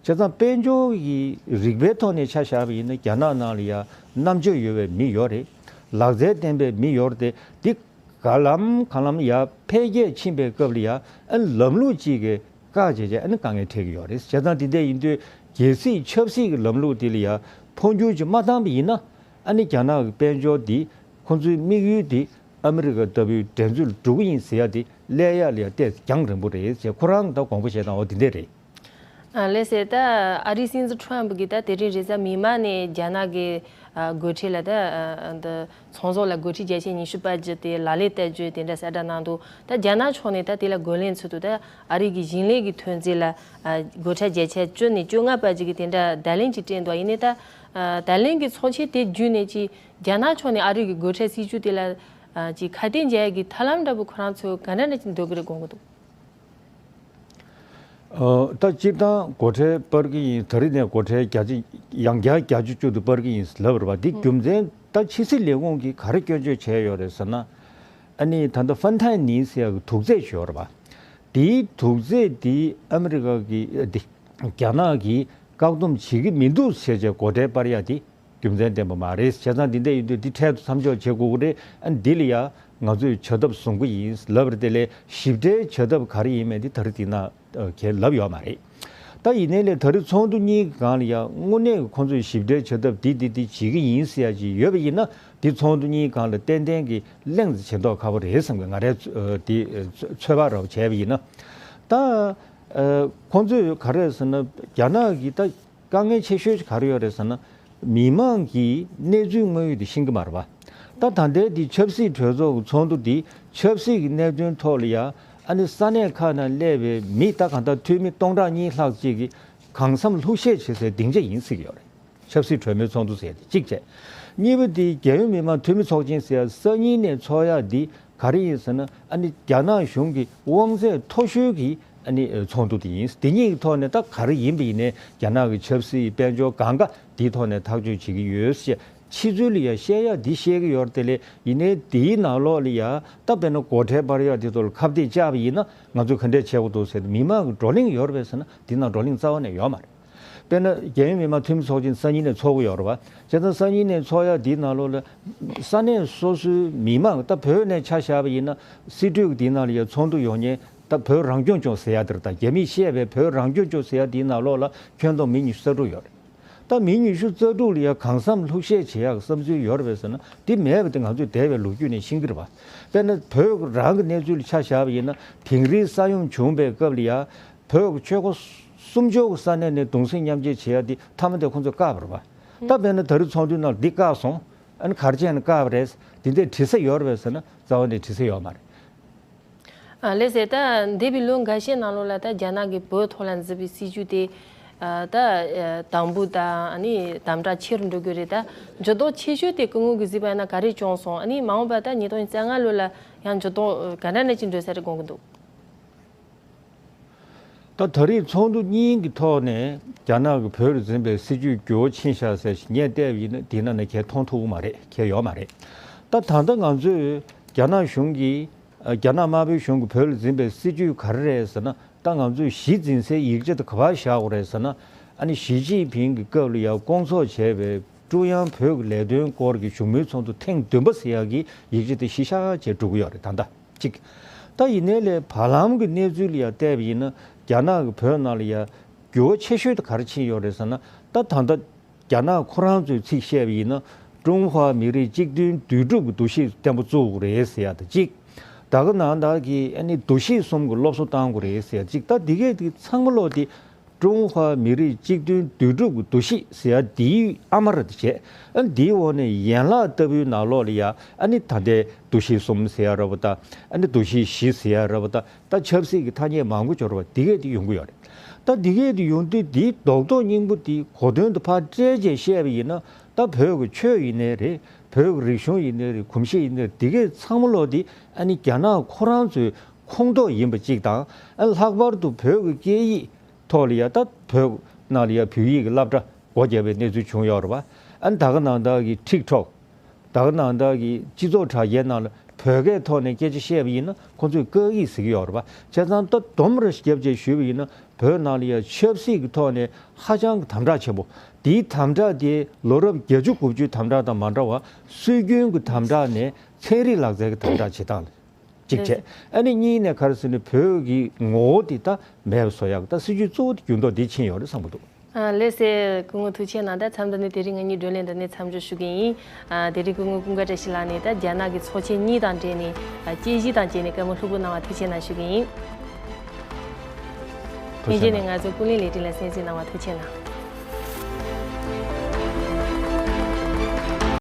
ཙང་དཔལ་འབྱོར་གྱི་རིག་པའི་ཐོག་ནས་ཆ་བཞག་པ་ཡིན་ན་རྒྱ་ནག་ནང་ལ་ཡ་རྣམ་དཔྱོད་ཡོད་པའི་མི་ཡོད་རེད། ལག་རྩལ་ལྡན་པའི་མི་ཡོད་རེད་དེ། ག་ལམ་གང་ལམ་ཡ་འཕེལ་རྒྱས་ཕྱིན་པའི་སྐབས་ལ་ཡ་ཨ་ནི་ལམ་ལུགས་གཅིག་གི་བཀག་བྱས་བྱས་ཨ་ནི་དཀའ་ངལ་འཕྲད་ཀྱི་ཡོད་རེད། བྱས་ཙང་དེ་འདྲ་ཡིན་དུས་རྒྱལ་སྲིད་ཆབ་སྲིད་ཀྱི་ལམ་ལུགས་དེ་ལ་ཡ་འཕོ་འགྱུར་ཅིག་མ་བཏང་པ་ཡིན་ན་ཨ་ནི་རྒྱ་ནག་གི་དཔལ་འབྱོར་འདི་ཁོང་ཚོའི་དམིགས་ཡུལ་དེ་ཨ་མི་རི་ཀ་ལྟ་བུའི་འགྲན་རྩོད་ལ་འགྲོ་གི་ཡིན་ཟེར་ཡ་དེ་སླེབས་ཡ་ལ་ཡ་ཏོག་ཙམ་རྒྱང་རིང་པོ་རེད་ཅེས་ཁོ་རང་གི་ད་དགོངས་པ་བཞེས་སྟངས་འོ་དེ་འདྲ་རེད། ཨ་ལགས་སེ། ད་ཨ་རིའི་སྲིད་འཛིན་ཁྲོམ་གྱིས་ད་དེ་རིང་རེས་གཟའ་མིག་དམར་ནས་རྒྱ་ནག་གི་ཨ་སྒོ་ཁྲལ་ལ་ད་ཨ་འདི་ཚོང་ཟོག་ལ་སྒོ་ཁྲལ་བརྒྱ་ཆ་ཉི་ཤུ་པ་ཅིག་དེ་ལག་ལེན་བསྟར་རྒྱུ་དེ་འདྲ་གསལ་བསྒྲགས་གནང་འདུག་ད་རྒྱ་ནག་ཕྱོགས་ནས་ད་དེ་ལ་རྒོལ་ལན་ཚུགས་འདུག་ད་ཨ་རི་གི་ཞིང་ལས་ཀྱི་ཐོན་རྫས་ལ་ཨ་སྒོ་ཁྲལ་བརྒྱ་ཆ་བཅུ་ནས་བཅོ་ལྔ་པ་ཅིག་གི་དེ་འདྲ་བརྡ་ལན་ཅིག་སྤྲད་འདུག་ཡིན་ནའི་ད་ཨ་བརྡ་ལན་གྱི་ཚོགས་ཆེན་དེ་བརྒྱུད་ནས་ཅིག་རྒྱ་ནག་ཕྱོགས་ནས་ཨ་རི་གི་སྒོ་ཁྲལ་སྲིད་ཇུས་དེ་ལ་ཨ་ཅིག་ཁ་གཏད་འཇལ་ཡ་གི་ཐབས་ལམ་འདྲ་པོ་ཁོ་རང་ཚོས་ག་འདྲ་འདྲ་ཅིག་འདོད་ཀྱི་རེད་དགོངས་ཀྱི་འདུག་ཨ། ད་སྤྱིར་བཏང་སྒོ་ཁྲལ་སྤར་གྱི་ཡིན། ད་རེས་ནས་སྒོ་ཁྲལ་བརྒྱ་ཆ་ཡང་བསྐྱར་བརྒྱ་ཆ་བཅུ་དེ་སྤར་གྱི་ཡིན་ལབ་རེད་པ། འདི་རྒྱུ་མཚན་ད་ཕྱི་སྲིད་ལས་ཁུངས་ཀྱིས་ག་རེ་སྐྱོན་བརྗོད་བྱས་ཡོད་རེད་ཟེར་ན། ཨ་ནི་ད་ལྟ་ཧྥན་ཐའེ་ནིན་ཟེར་ཡག་གི་དུག་རྫས་ཞིག་ཡོད་རེད་པ། དེའི་དུག་རྫས་དེ་ཨ་མི་རི་ཀ་གི་ཨ་དེ་རྒྱ་ནག་གིས་བཀག་སྡོམ་བྱེད་ཀྱི་མི་འདུག་ཟེར་བྱས་སྒོ་ཁྲལ་སྤར་ཡག་དེ་རྒྱུ་མཚན་ལྡན་པ་མ་རེད། བྱས་ཙང་འདི་འདྲ་ཡིན་དུས་འདི་འཕྲལ་དུ་མཚམས་འཇོག་བྱེད་དགོས་ཀྱི་རེད། ཨ་འདི་ལ་ཡ་ང་ཚོས་བྱ་ཐབས་བཟུང་གི་ཡིན་ལབ་རེད། དེ་ལས་ཞིབ་ཕྲའི་བྱ་ཐབས་ག་རེ་ཡིན་མིན་འདི་ད་རེས་འདི་ན་ཨ་གས་ལབ་ཡོད་མ་རེད། ད་ཡིན་ནའི་ལས་ད་རེས་ཚོགས་འདུ་གཉིས་ཀྱི་སྒང་ལ་ཡ་དངོས་གནས་ཁོང་ཚོས་ཞིབ་ཕྲའི་བྱ་ཐབས་འདི་འདི་འདི་བྱེད་ཀྱི་ཡིན་ཟེར་ཡ་ཅིག་ཡོད་པ་ཡིན་ན་འདི་ཚོགས་འདུ་གཉིས་ཀྱི་སྒང་ལ་ཏན་ཏན་གྱི་གླེང་བྱེད་མདོག་ཁ་པོ་རེད་བསམ་གི། ང་རའི་ཚོ་ཨ་འདི་ཨ་ཚོད་དཔག་རོབ་བྱས་པ་ཡིན་ན། ད་ཨ་ཁོང་ཚོས་ག་རེ་ཟེར་ན་རྒྱ་ནག་གིས་ད་དཀའ་ངལ་ཆེ་ཤོས་ག་རེ་ཡོད་རེད་ཟེར་ན། མི་མང་གིས་གནས་ཚུལ་དངོས་ཡོད་དེ་ཤེས་ཀྱི་མ་རེད་པ། ད་ད་ལྟའི་འདི་ཆབ་སྲིད་གྲོས་ཚོགས་ཀྱི་ཚོགས་འདུ་འདི་ཆབ་སྲིད་ཀྱི་གནད་དོན་ཐོག་ལ་ཡ་ཨ་ནི་ས་གནས་ཁག་ནང་སླེབས་པའི་མི་ད་གང་ལྟར་འཐུས་མི་སྟོང་ཕྲག་གཉིས་ལྷག་ཅིག་གིས་གང་འཚམ་ལྷུག་བཤད་བྱེད་སའི་སྡིངས་ཆ་ཡིན་ཟེར་གྱི་ཡོད་རེད། ཆབ་སྲིད་གྲོས་མོལ་ཚོགས་འདུ་ཟེར་ཡ་དེ་གཅིག་བྱས། གཉིས་པ་དེ་རྒྱལ་ཡོངས་མི་དམངས་འཐུས་མི་ཚོགས་ཆེན་ཟེར་ཡ་སང་ཉིན་ནས་ཚོགས་ཡ་འདི་ག་རེ་ཡིན་ཟེར་ན། ཨ་ནི་རྒྱ་ནག་གཞུང་གི་དབང་ཚད་མཐོ་ཤོས་ཀྱི་ཨ་ནི་ཚོགས་འདུ་དེ་ཡིན། དེ་གཉིས་ཀྱི་ཐོག་ནས་ད་ག་རེ་ཡིན་པ་ཡིན་ནའི་རྒྱ་ནག་གི་ཆབ་སྲིད་དཔལ་འབྱོར་གང་ག་དེའི་ཐོག་ནས་ཐག་གཅོད་བྱེད་ཀྱི་ཡོད་ཞེས་ཕྱི་ཚུལ་ལ་ཡ་བཤད་ཡ་འདི་བཤད་ཀྱི་ཡོད་རེད། དེ་ལས་ཡིན་ནའི་དེའི་ནང་ལོགས་ལ་ཡ་ད་དཔེར་ན་སྒོ་ཁྲལ་སྤར་ཡ་དེ་ཚོ་ལ་ཁ་གཏད་བཅག་པ་ཡིན་ན་ང་ཚོས་ག་འདྲས་བྱེད་དགོས་འདུག་ཟེར་ཏེ་མི་མང་གི་བགྲོ་གླེང་ཡོད་རེད་པས་ཟེར་ན་དེའི་ནང་བགྲོ་གླེང་རྩ་བ་ནས་ཡོད་མ་རེད། དཔེར་ན་རྒྱལ་ཡོངས་མི་དམངས་འཐུས་མི་ཚོགས་ཆེན་སང་ཉིན་ནས་ཚོགས་ཀྱི་ཡོད་རེད་པ། བྱས་ཙང་སང་ཉིན་ནས་ཚོགས་ཡ་འདིའི་ནང་ལོགས་ལ་ས་གནས་སོ་སོའི་མི་མང་ད་བོད་ནས་ཆ་བཞག་པ་ཡིན་ན་སྲིད་གྲོས་ཀྱི་འདིའི་ནང་ལ་ཡ་ཚོགས་འདུ་ཡོང་མཁན་ད་བོད་རང་སྐྱོང་ལྗོངས་ཟེར་ཡ་དེ་རེད། ད་རྒྱ་མིས་བཤད་པའི་བོད་རང་སྐྱོང་ལྗོངས་ཟེར་ཡ་འདིའི་ནང་ལོགས་ལ་ཁྱོན་བསྡོམས་མི་ཉི་ཤུ་རྩ་དྲུག་ཡོད་རེད། ད་མི་ཉི་ཤུ་རྩ་དྲུག་ལ་ཡ་གང་འཚམ་ལྷུག་བཤད་བྱེད་ཡག་གི་བསམ་ཚུལ་ཡོད་རེད་པས་ཟེར་ན་འདི་མེད་པ་དེ་ང་ཚོས་འདས་པའི་ལོ་རྒྱུས་ནས་ཤེས་ཀྱི་རེད་པ། དཔེར་ན་བོད་རང་གི་གནས་ཚུལ་ལ་ཆ་བཞག་པ་ཡིན་ན་དིང་རིའི་ས་ཡོམ་བྱུང་བའི་སྐབས་ལ་ཡ། བོད་ཀྱི་ཆོལ་ཁ་སུམ་ཅུ་གི་ས་གནས་ནས་གདུང་སེམས་མཉམ་སྐྱེད་བྱེད་ཡ་འདི་མཐའ་མ་དེ་ཁོང་ཚོས་བཀག་པ་རེད་པ། ད་དཔེར་ན་ད་རེས་ཚོགས་འདུའི་ནང་འདི་བཀག་སོང་། ཨ་ནི་ག་རེ་བྱས་ནས་བཀག་པ་རེད། འདི་འདྲའི་དྲི་ས་ཡོད་རེད་པས་ཟེར་ན་རྩ་བ་ནས་དྲི་ས་ཡོད་མ་རེད། ཨ་ལགས་སེ། ད་འདས་པའི་ལོ་འགའ་ཤས་ནང་ལོགས་ལ་ད་རྒྱ་ནག་གིས་བོད་ཐོག་ལ་འཛིན་པའི་སྲིད་ཇུས་དེ་ ཨ་ད་ཨ་དམ་འབུལ་དང་ཨ་ནི་དམ་དྲག་ཆེ་རུ་འགྲོ་གི་རེད། ད་འགྱུར་ལྡོག་ཆེ་ཤོས་དེ་སྐུ་ངོ་གིས་གཟིགས་པ་ཡིན་ན་ག་རེ་བྱུང་སོང་། ཨ་ནི་མ་འོངས་པ་ད་ཉིས་སྟོང་ཉི་ཤུ་རྩ་ལྔ་ལོ་ལ་ཡང་འགྱུར་ལྡོག་ག་འདྲ་ནས་ཅིག་འགྲོ་ས་རེད་དགོངས་ཀྱི་འདུག། ད་ད་རེས་ཚོགས་འདུ་གཉིས་ཀྱི་ཐོག་ནས་རྒྱ་ནག་གིས་བོད་ལ་འཛིན་པའི་སྲིད་ཇུས་འགྱུར་བ་ཕྱིན་ཤག་ཟེར་ཞིག་ངས་བལྟས་པ་ཡིན་ན་དེ་ནང་ནས་གས་མཐོང་ཐུབ་མ་རེད། གས་ཡོད་མ་རེད། ད་ད་ལྟ་ང་ཚོས་རྒྱ་ནག་གཞུང་གིས་རྒྱ་ནག་དམར་པོའི་གཞུང་གིས་བོད་ལ་འཛིན་པའི་སྲིད་ཇུས་ག་རེ་རེད་ཟེར་ན། ད་ང་ཚོས་གཞི་འཛིན་སའི་ཡིག་ཆ་དེ་ག་པར་བཞག་དགོས་རེད་ཟེར་ན། ཨ་ནི་ཞི་ཅིན་ཕིང་གི་སྐབས་ལ་ཡང་སྐོང་ཚོགས་བྱས་པའི་ཀྲུང་དབྱང་བོད་ཀྱི་ལས་དོན་སྐོར་གྱི་བཞུགས་མོལ་ཚོགས་འདུ་ཐེངས་བདུན་པ་ཟེར་ཡག་གི་ཡིག་ཆ་དེ་གཞི་བཞག་བྱས་འགྲོ་གི་ཡོད་རེད། ད་ལྟ་གཅིག་ད་ཡིན་ནའི་ལས་བར་ལམ་གྱི་གནས་ཚུལ་ལ་ཡང་བལྟས་པ་ཡིན་ན། རྒྱ་ནག་གིས་བོད་ནང་ལ་ཡང་འགྱུར་བ་ཆེ་ཤོས་དེ་ག་རེ་ཕྱིན་ཡོད་རེད་ཟེར་ན། ད་ད་ལྟ་རྒྱ་ནག་ཁོ་རང་ཚོའི་ཚིག་བཤད་པ་ཡིན་ན། ཀྲུང་ཧྭ་མི་རིགས་གཅིག་མཐུན་འདུས་གྲུབ་ཀྱི་འདུ་ཤེས་བརྟན་པོ་བཙུགས་དགོས་རེད་ཟེར་ཡ་དང་གཅིག་ད་ག་ནང་བཞིན་གྱི་ཨ་ནི་འདུ་ཤེས་གསུམ་གྱི་སློབ་གསོ་གཏང་དགོས་རེད་ཟེར་ཡ་གཅིག་ད་འདི་གས་འདི་ཚང་མ་ལོག་དེ་ཀྲུང་ཧྭ་མི་རིགས་གཅིག་མཐུན་འདུས་གྲུབ་ཀྱི་འདུ་ཤེས་ཟེར་ཡ་འདིའི་ཨ་མ་ར་དེ་བྱས། ཨ་ནི་འདིའི་འོག་ནས་ཡན་ལག་ལྟ་བུའི་ནང་ལོགས་ལ་ཡ་ཨ་ནི་ད་ལྟའི་འདུ་ཤེས་གསུམ་ཟེར་ཡ་ར་བ་དང་། ཨ་ནི་འདུ་ཤེས་བཞི་ཟེར་ཡ་ར་བ་དང་། ད་ཆབ་སྲིད་ཀྱི་ཐ་སྙད་མང་པོ་འབྱོར་བ་འདི་གས་འདི་ཡོང་གི་ཡོད་རེད། ད་འདི་གས་འདི་ཡོང་དུས་འདིའི་རྡོག་རྡོག་སྙིང་པོ་འདི་གོ་དོན་དུ་ཕར་བཀྲལ་བྱས་བཤད་པ་ཡིན་ན། ད་བོད་ཀྱི་ཆོས་ཡིན་ནའི་རེད། བོད་ཀྱི་རིག་གཞུང་ཡིན་ནའི་རེད། གོམས་གཤིས་ཡིན་ནའི་རེད། འདི་གས་ཚང་མ་ལོག་འདི་ཨ་ནི་རྒྱ་ནག་ཁོ་རང་ཚོའི་ཁོངས་གཏོགས་ཡིན་པ་གཅིག་དང་། ཨ་ལྷག་པར་དུ་བོད་ཀྱི་སྐད་ཡིག་ཐོག་ལ་ཡ་ད་བོད་ནང་ལ་ཡ་བོད་ཡིག་གི་སློབ་གྲྭ་སྒོ་བརྒྱབ་པའི་གནས་ཚུལ་བྱུང་ཡོད་རེད་པ། ཨ་ནི་ད་ག་ནང་བཞིན་གྱི་ཊིག་ཊོག་ད་ག་ནང་བཞིན་གྱི་སྤྱི་ཚོགས་དྲ་རྒྱའི་ནང་ལ་བོད་སྐད་ཐོག་ནས་སྐད་ཆ་བཤད་པ་ཡིན་ན། ཁོང་ཚོས་སྐད་ཡིག་ཟེར་གྱི་ཡོད་རེད་པ། བྱས་ཙང་ད་སྡོམ་ར་ཞིག་བརྒྱབ་བྱས་ཞུས་པ་ཡིན་ན། བོད་ནང་ལ་ཡ་ཆབ་སྲིད་ཀྱི་ཐོག་ནས་ཧ་ཅང་གི་དམ་དྲག་ཆེན་པོ། དེའི་དམ་དྲག་དེ་ལོ་རབས་བརྒྱད་ཅུ་དགུ་བཅུའི་དམ་དྲག་དང་མ་འདྲ་བར་སྲོལ་རྒྱུན་གྱི་དམ་དྲག་ནས་ཚན་རིག་ལག་རྩལ་གྱི་དམ་དྲག་བྱེད་སྟངས་ལ་གཅིག་བྱས། ཨ་ནི་གཉིས་ནས་ག་རེ་ཟེར་ན། བོད་ཀྱི་ངོ་བོ་དེ་ད་མེད་པ་བཟོ་ཡག་ད་སྲིད་ཇུས་གཙོ་བོ་དེ་འགྱུར་ལྡོག་འདི་ཕྱིན་ཡོད་རེད་བསམ་གྱི་འདུག། ཨ་ལགས་སེ། སྐུ་ངོ་ཐུགས་རྗེ་གནང་། ད་མཚམས་འདི་ནས་དེ་རིང་ང་གཉིས་བགྲོ་གླེང་འདི་ནས་མཚམས་འཇོག་ཞུ་གི་ཡིན། ཨ་དེ་རིང་སྐུ་ངོ་ཀུན་དགའ་བཀྲ་ཤིས་ལགས་ནས་ད་རྒྱ་ནག་གི་ཚོགས་ཆེན་གཉིས་དང་འབྲེལ་ནས་ཨ་དཔྱད་གཞི་དང་བཅས་ནས་བཀའ་མོལ་ལྷུག་པོ་གནང་བ་ཐུགས་རྗེ་གནང་ཞུ་གི་ཡིན། ཐུགས་རྗེ་གནང་། ལྷན་རྒྱས་ནས་ང་ཚོ་ཀུན་གླེང་ལས་རིམ་ལ་གསན་གཟིགས་གནང་བ་ཐུགས་རྗེ་གནང་།